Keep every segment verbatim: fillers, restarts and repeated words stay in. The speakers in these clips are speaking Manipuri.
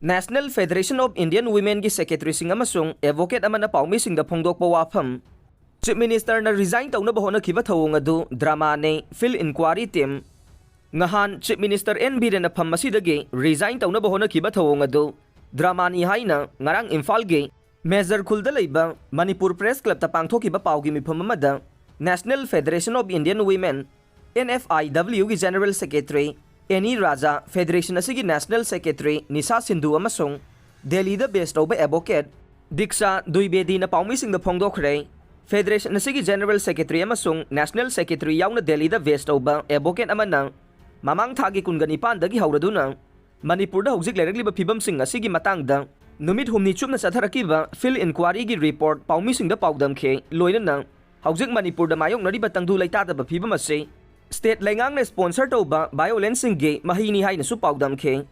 National Federation of Indian Womenꯒꯤ secretaryꯁꯤꯡ ꯑꯃꯁꯨꯡ advocate ꯑꯃꯅ ꯄꯥꯎꯃꯤꯁꯤꯡꯗ ꯐꯣꯡꯗꯣꯛꯄ ꯋꯥꯐꯝ꯫ Chief Ministerꯅ resign ꯇꯧꯅꯕ ꯍꯣꯠꯅꯈꯤꯕ ꯊꯧꯑꯣꯡ ꯑꯗꯨ dramaꯅꯤ, field inquiry team꯫ ꯉꯍꯥꯟ Chief Minister N ꯕꯤꯔꯦꯟꯅ ꯐꯝ ꯑꯁꯤꯗꯒꯤ resign ꯇꯧꯅꯕ ꯍꯣꯠꯅꯈꯤꯕ ꯊꯧꯑꯣꯡ ꯑꯗꯨ dramaꯅꯤ ꯍꯥꯏꯅ ꯉꯔꯥꯡ ꯏꯝꯐꯥꯜꯒꯤ ꯃꯦꯖꯔ ꯈꯨꯜꯗ ꯂꯩꯕ ꯃꯅꯤꯄꯨꯔ Press Clubꯇ ꯄꯥꯡꯊꯣꯛꯈꯤꯕ ꯄꯥꯎꯒꯤ ꯃꯤꯐꯝ ꯑꯃꯗ National Federation of Indian Women, N F I W ꯒꯤ General Secretary ꯑꯦꯅꯤ ꯔꯥꯖꯥ, Federation ꯑꯁꯤꯒꯤ National Secretary ꯅꯤꯁꯥ ꯁꯤꯟꯙꯨ ꯑꯃꯁꯨꯡ ꯗꯦꯜꯂꯤꯗ base ꯇꯧꯕ advocate ꯗꯤꯛꯁꯥ ꯗ꯭ꯋꯤꯕꯦꯗꯤꯅ ꯄꯥꯎꯃꯤꯁꯤꯡꯗ ꯐꯣꯡꯗꯣꯛꯈ꯭ꯔꯦ꯫ Federation ꯑꯁꯤꯒꯤ General Secretary ꯑꯃꯁꯨꯡ National Secretary ꯌꯥꯎꯅ ꯗꯦꯜꯂꯤꯗ base ꯇꯧꯕ advocate ꯑꯃꯅ ꯃꯃꯥꯡ ꯊꯥꯒꯤ ꯀꯨꯟꯒ ꯅꯤꯄꯥꯟꯗꯒꯤ ꯍꯧꯔꯗꯨꯅ ꯃꯅꯤꯄꯨꯔꯗ ꯍꯧꯖꯤꯛ ꯂꯩꯔꯛꯂꯤꯕ ꯐꯤꯕꯝꯁꯤꯡ ꯑꯁꯤꯒꯤ ꯃꯇꯥꯡꯗ ꯅꯨꯃꯤꯠ ꯍꯨꯝꯅꯤ ꯆꯨꯞꯅ ꯆꯠꯊꯔꯛꯈꯤꯕ field inquiryꯒꯤ report ꯄꯥꯎꯃꯤꯁꯤꯡꯗ ꯄꯥꯎꯗꯝꯈꯤ꯫ ꯂꯣꯏꯅꯅ ꯍꯧꯖꯤꯛ ꯃꯅꯤꯄꯨꯔꯗ ꯃꯥꯌꯣꯛꯅꯔꯤꯕ ꯇꯪꯗꯨ ꯂꯩꯇꯥꯗꯕ ꯐꯤꯕꯝ ꯑꯁꯤ state ꯂꯩꯉꯥꯛꯅ sponsor ꯇꯧꯕ violenceꯁꯤꯡꯒꯤ ꯃꯍꯩꯅꯤ ꯍꯥꯏꯅꯁꯨ ꯄꯥꯎꯗꯝꯈꯤ꯫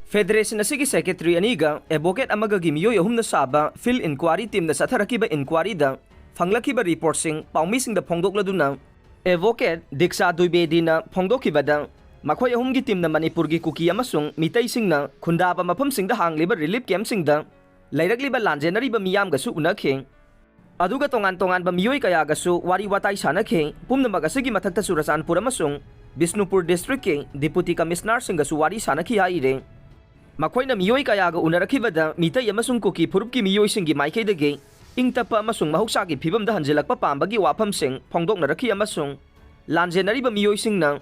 Federation ꯑꯁꯤꯒꯤ secretary ꯑꯅꯤꯒ advocate ꯑꯃꯒꯒꯤ ꯃꯤꯑꯣꯏ ꯑꯍꯨꯝꯅ ꯁꯥꯕ field inquiry teamꯅ ꯆꯠꯊꯔꯛꯈꯤꯕ inquiryꯗ ꯐꯪꯂꯛꯈꯤꯕ reportꯁꯤꯡ ꯄꯥꯎꯃꯤꯁꯤꯡꯗ ꯐꯣꯡꯗꯣꯛꯂꯗꯨꯅ advocate ꯗꯤꯛꯁꯥ ꯗ꯭ꯋꯤꯕꯦꯗꯤꯅ ꯐꯣꯡꯗꯣꯛꯈꯤꯕꯗ, ꯃꯈꯣꯏ ꯑꯍꯨꯝꯒꯤ teamꯅ ꯃꯅꯤꯄꯨꯔꯒꯤ ꯀꯨꯀꯤ ꯑꯃꯁꯨꯡ ꯃꯤꯇꯩꯁꯤꯡꯅ ꯈꯨꯟꯗꯥꯕ ꯃꯐꯝꯁꯤꯡꯗ ꯍꯥꯡꯂꯤꯕ relief campꯁꯤꯡꯗ ꯂꯩꯔꯛꯂꯤꯕ ꯂꯥꯟꯖꯦꯟꯅꯔꯤꯕ ꯃꯤꯌꯥꯝꯒꯁꯨ ꯎꯅꯈꯤ꯫ ꯑꯗꯨꯒ ꯇꯣꯉꯥꯟ ꯇꯣꯉꯥꯟꯕ ꯃꯤꯑꯣꯏ ꯀꯌꯥꯒꯁꯨ ꯋꯥꯔꯤ ꯋꯥꯇꯥꯏ ꯁꯥꯟꯅꯈꯤ꯫ ꯄꯨꯝꯅꯃꯛ ꯑꯁꯤꯒꯤ ꯃꯊꯛꯇ ꯆꯨꯔꯆꯥꯟꯄꯨꯔ ꯑꯃꯁꯨꯡ ꯕꯤꯁꯅꯨꯄꯨꯔ districtꯀꯤ deputy commissionerꯁꯤꯡꯒꯁꯨ ꯋꯥꯔꯤ ꯁꯥꯟꯅꯈꯤ ꯍꯥꯏꯔꯤ꯫ ꯃꯈꯣꯏꯅ ꯃꯤꯑꯣꯏ ꯀꯌꯥꯒ ꯎꯅꯔꯛꯈꯤꯕꯗ ꯃꯤꯇꯩ ꯑꯃꯁꯨꯡ ꯀꯨꯀꯤ ꯐꯨꯔꯨꯞꯀꯤ ꯃꯤꯑꯣꯏꯁꯤꯡꯒꯤ ꯃꯥꯏꯀꯩꯗꯒꯤ ꯏꯪ ꯇꯞꯄ ꯑꯃꯁꯨꯡ ꯃꯍꯧꯁꯥꯒꯤ ꯐꯤꯕꯝꯗ ꯍꯟꯖꯤꯜꯂꯛꯄ ꯄꯥꯝꯕꯒꯤ ꯋꯥꯐꯝꯁꯤꯡ ꯐꯣꯡꯗꯣꯛꯅꯔꯛꯈꯤ ꯑꯃꯁꯨꯡ ꯂꯥꯟꯖꯦꯟꯅꯔꯤꯕ ꯃꯤꯑꯣꯏꯁꯤꯡꯅ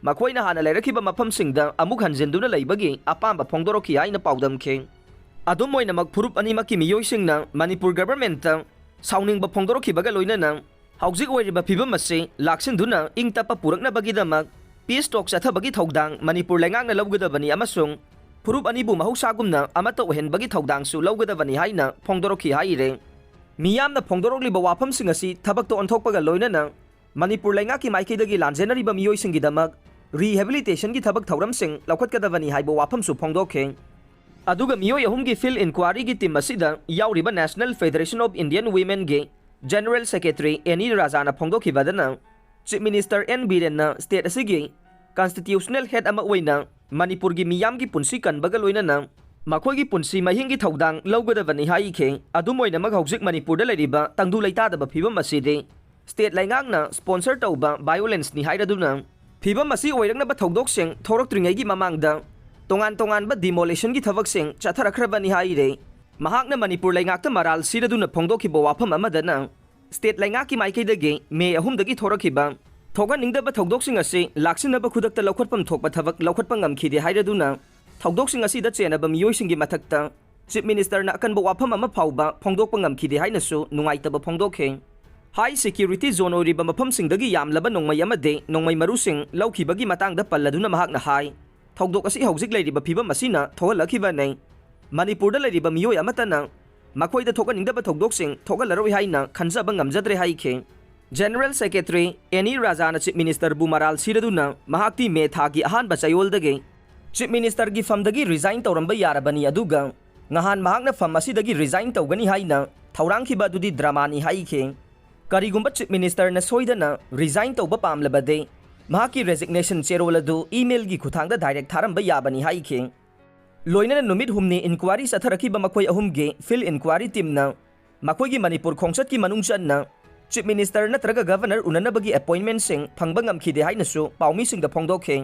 ꯃꯈꯣꯏꯅ ꯍꯥꯟꯅ ꯂꯩꯔꯛꯈꯤꯕ ꯃꯐꯝꯁꯤꯡꯗ ꯑꯃꯨꯛ ꯍꯟꯖꯤꯟꯗꯨꯅ ꯂꯩꯕꯒꯤ ꯑꯄꯥꯝꯕ ꯐꯣꯡꯗꯣꯔꯛꯈꯤ ꯍꯥꯏꯅ ꯄꯥꯎꯗꯝꯈꯤ꯫ ꯑꯗꯨꯝ ꯑꯣꯏꯅꯃꯛ, ꯐꯨꯔꯨꯞ ꯑꯅꯤꯃꯛꯀꯤ ꯃꯤꯑꯣꯏꯁꯤꯡꯅ ꯃꯅꯤꯄꯨꯔ governmentꯇ ꯁꯥꯎꯅꯤꯡꯕ ꯐꯣꯡꯗꯣꯔꯛꯈꯤꯕꯒ ꯂꯣꯏꯅꯅ ꯍꯧꯖꯤꯛ ꯑꯣꯏꯔꯤꯕ ꯐꯤꯕꯝ ꯑꯁꯤ ꯂꯥꯛꯁꯤꯟꯗꯨꯅ ꯏꯪ ꯇꯞꯄ ꯄꯨꯔꯛꯅꯕꯒꯤꯗꯃꯛ peace talk ꯆꯠꯊꯕꯒꯤ ꯊꯧꯗꯥꯡ ꯃꯅꯤꯄꯨꯔ ꯂꯩꯉꯥꯛꯅ ꯂꯧꯒꯗꯕꯅꯤ ꯑꯃꯁꯨꯡ ꯐꯨꯔꯨꯞ ꯑꯅꯤꯕꯨ ꯃꯍꯧꯁꯥꯒꯨꯝꯅ ꯑꯃꯠꯇ ꯑꯣꯏꯍꯟꯕꯒꯤ ꯊꯧꯗꯥꯡꯁꯨ ꯂꯧꯒꯗꯕꯅꯤ ꯍꯥꯏꯅ ꯐꯣꯡꯗꯣꯔꯛꯈꯤ ꯍꯥꯏꯔꯦ꯫ ꯃꯤꯌꯥꯝꯅ ꯐꯣꯡꯗꯣꯔꯛꯂꯤꯕ ꯋꯥꯐꯝꯁꯤꯡ ꯑꯁꯤ ꯊꯕꯛꯇ ꯑꯣꯟꯊꯣꯛꯄꯒ ꯂꯣꯏꯅꯅ ꯃꯅꯤꯄꯨꯔ ꯂꯩꯉꯥꯛꯀꯤ ꯃꯥꯏꯀꯩꯗꯒꯤ ꯂꯥꯟꯖꯦꯟꯅꯔꯤꯕ ꯃꯤꯑꯣꯏꯁꯤꯡꯒꯤꯗꯃꯛ rehabilitationꯒꯤ ꯊꯕꯛ ꯊꯧꯔꯝꯁꯤꯡ ꯂꯧꯈꯠꯀꯗꯕꯅꯤ ꯍꯥꯏꯕ ꯋꯥꯐꯝꯁꯨ ꯐꯣꯡꯗꯣꯛꯈꯤ꯫ ꯑꯗꯨꯒ ꯃꯤꯑꯣꯏ ꯑꯍꯨꯝꯒꯤ field inquiryꯒꯤ team ꯑꯁꯤꯗ ꯌꯥꯎꯔꯤꯕ National Federation of Indian Womenꯒꯤ General Secretary any ꯔꯥꯖꯥꯅ ꯐꯣꯡꯗꯣꯛꯈꯤꯕꯗꯅ, Chief Minister N ꯕꯤꯔꯦꯟꯅ state ꯑꯁꯤꯒꯤ constitutional head ꯑꯃ ꯑꯣꯏꯅ ꯃꯅꯤꯄꯨꯔꯒꯤ ꯃꯤꯌꯥꯝꯒꯤ ꯄꯨꯟꯁꯤ ꯀꯟꯕꯒ ꯂꯣꯏꯅꯅ ꯃꯈꯣꯏꯒꯤ ꯄꯨꯟꯁꯤ ꯃꯍꯤꯡꯒꯤ ꯊꯧꯗꯥꯡ ꯂꯧꯒꯗꯕꯅꯤ ꯍꯥꯏꯈꯤ꯫ ꯑꯗꯨꯝ ꯑꯣꯏꯅꯃꯛ, ꯍꯧꯖꯤꯛ ꯃꯅꯤꯄꯨꯔꯗ ꯂꯩꯔꯤꯕ ꯇꯪꯗꯨ ꯂꯩꯇꯥꯗꯕ ꯐꯤꯕꯝ ꯑꯁꯤꯗꯤ state ꯂꯩꯉꯥꯛꯅ sponsor ꯇꯧꯕ violence ꯅꯤ ꯍꯥꯏꯔꯗꯨꯅ, ꯐꯤꯕꯝ ꯑꯁꯤ ꯑꯣꯏꯔꯛꯅꯕ ꯊꯧꯗꯣꯛꯁꯤꯡ ꯊꯣꯔꯛꯇ꯭ꯔꯤꯉꯩꯒꯤ ꯃꯃꯥꯡꯗ ꯇꯣꯉꯥꯟ ꯇꯣꯉꯥꯟꯕ demolition ꯒꯤ ꯊꯕꯛꯁꯤꯡ ꯆꯠꯊꯔꯛꯈ꯭ꯔꯕꯅꯤ ꯍꯥꯏꯔꯦ꯫ ꯃꯍꯥꯛꯅ ꯃꯅꯤꯄꯨꯔ ꯂꯩꯉꯥꯛꯇ ꯃꯔꯥꯜ ꯁꯤꯔꯗꯨꯅ ꯐꯣꯡꯗꯣꯛꯈꯤꯕ ꯋꯥꯐꯝ ꯑꯃꯗꯅ, state ꯂꯩꯉꯥꯛꯀꯤ ꯃꯥꯏꯀꯩꯗꯒꯤ ꯃꯦ ꯑꯍꯨꯝꯗꯒꯤ ꯊꯣꯔꯛꯈꯤꯕ ꯊꯣꯛꯍꯟꯅꯤꯡꯗꯕ ꯊꯧꯗꯣꯛꯁꯤꯡ ꯑꯁꯤ ꯂꯥꯛꯁꯤꯟꯅꯕ ꯈꯨꯗꯛꯇ ꯂꯧꯈꯠꯐꯝ ꯊꯣꯛꯄ ꯊꯕꯛ ꯂꯧꯈꯠꯄ ꯉꯝꯈꯤꯗꯦ ꯍꯥꯏꯔꯗꯨꯅ, ꯊꯧꯗꯣꯛꯁꯤꯡ ꯑꯁꯤꯗ ꯆꯦꯟꯅꯕ ꯃꯤꯑꯣꯏꯁꯤꯡꯒꯤ ꯃꯊꯛꯇ Chief Minister ꯅ ꯑꯀꯟꯕ ꯋꯥꯐꯝ ꯑꯃ ꯐꯥꯎꯕ ꯐꯣꯡꯗꯣꯛꯄ ꯉꯝꯈꯤꯗꯦ ꯍꯥꯏꯅꯁꯨ ꯅꯨꯡꯉꯥꯏꯇꯕ ꯐꯣꯡꯗꯣꯛꯈꯤ꯫ High security zone ꯑꯣꯏꯔꯤꯕ ꯃꯐꯝꯁꯤꯡꯗꯒꯤ ꯌꯥꯝꯂꯕ ꯅꯣꯡꯃꯩ ꯑꯃꯗꯤ ꯅꯣꯡꯃꯩ ꯃꯔꯨꯁꯤꯡ ꯂꯧꯈꯤꯕꯒꯤ ꯃꯇꯥꯡꯗ ꯄꯜꯂꯗꯨꯅ ꯃꯍꯥꯛꯅ ꯍꯥꯏ, ꯊꯧꯗꯣꯛ ꯑꯁꯤ ꯍꯧꯖꯤꯛ ꯂꯩꯔꯤꯕ ꯐꯤꯕꯝ ꯑꯁꯤꯅ ꯊꯣꯛꯍꯜꯂꯛꯈꯤꯕꯅꯤ꯫ ꯃꯅꯤꯄꯨꯔꯗ ꯂꯩꯔꯤꯕ ꯃꯤꯑꯣꯏ ꯑꯃꯠꯇꯅ ꯃꯈꯣꯏꯗ ꯊꯣꯛꯍꯟꯅꯤꯡꯗꯕ ꯊꯧꯗꯣꯛꯁꯤꯡ ꯊꯣꯛꯍꯜꯂꯔꯣꯏ ꯍꯥꯏꯅ ꯈꯟꯖꯕ ꯉꯝꯖꯗ꯭ꯔꯦ ꯍꯥꯏꯈꯤ꯫ General Secretary ꯑꯦꯅꯤ ꯔꯥꯖꯥꯅ Chief Minister ꯕꯨ ꯃꯔꯥꯜ ꯁꯤꯔꯗꯨꯅ ꯃꯍꯥꯛꯇꯤ ꯃꯦ ꯊꯥꯒꯤ ꯑꯍꯥꯟꯕ ꯆꯌꯣꯜꯗꯒꯤ Chief Minister ꯒꯤ ꯐꯝꯗꯒꯤ resign ꯇꯧꯔꯝꯕ ꯌꯥꯔꯕꯅꯤ, ꯑꯗꯨꯒ ꯉꯍꯥꯟ ꯃꯍꯥꯛꯅ ꯐꯝ ꯑꯁꯤꯗꯒꯤ resign ꯇꯧꯒꯅꯤ ꯍꯥꯏꯅ ꯊꯧꯔꯥꯡꯈꯤꯕ ꯑꯗꯨꯗꯤ drama ꯅꯤ ꯍꯥꯏꯈꯤ꯫ ꯀꯔꯤꯒꯨꯝꯕ Chief Minister ꯅ ꯁꯣꯏꯗꯅ resign ꯇꯧꯕ ꯄꯥꯝꯂꯕꯗꯤ ꯃꯍꯥꯛꯀꯤ resignation ꯆꯦꯔꯣꯜ ꯑꯗꯨ email ꯒꯤ ꯈꯨꯠꯊꯥꯡꯗ direct ꯊꯥꯔꯝꯕ ꯌꯥꯕꯅꯤ ꯍꯥꯏꯈꯤ꯫ ꯂꯣꯏꯅꯅ ꯅꯨꯃꯤꯠ ꯍꯨꯝꯅꯤ inquiry ꯆꯠꯊꯔꯛꯈꯤꯕ ꯃꯈꯣꯏ ꯑꯍꯨꯝꯒꯤ field inquiry team ꯅ ꯃꯈꯣꯏꯒꯤ ꯃꯅꯤꯄꯨꯔ ꯈꯣꯡꯆꯠꯀꯤ ꯃꯅꯨꯡ ꯆꯟꯅ Chief Minister ꯅꯠꯇ꯭ꯔꯒ Governor ꯎꯅꯅꯕꯒꯤ appointment ꯁꯤꯡ ꯐꯪꯕ ꯉꯝꯈꯤꯗꯦ ꯍꯥꯏꯅꯁꯨ ꯄꯥꯎꯃꯤꯁꯤꯡꯗ ꯐꯣꯡꯗꯣꯛꯈꯤ꯫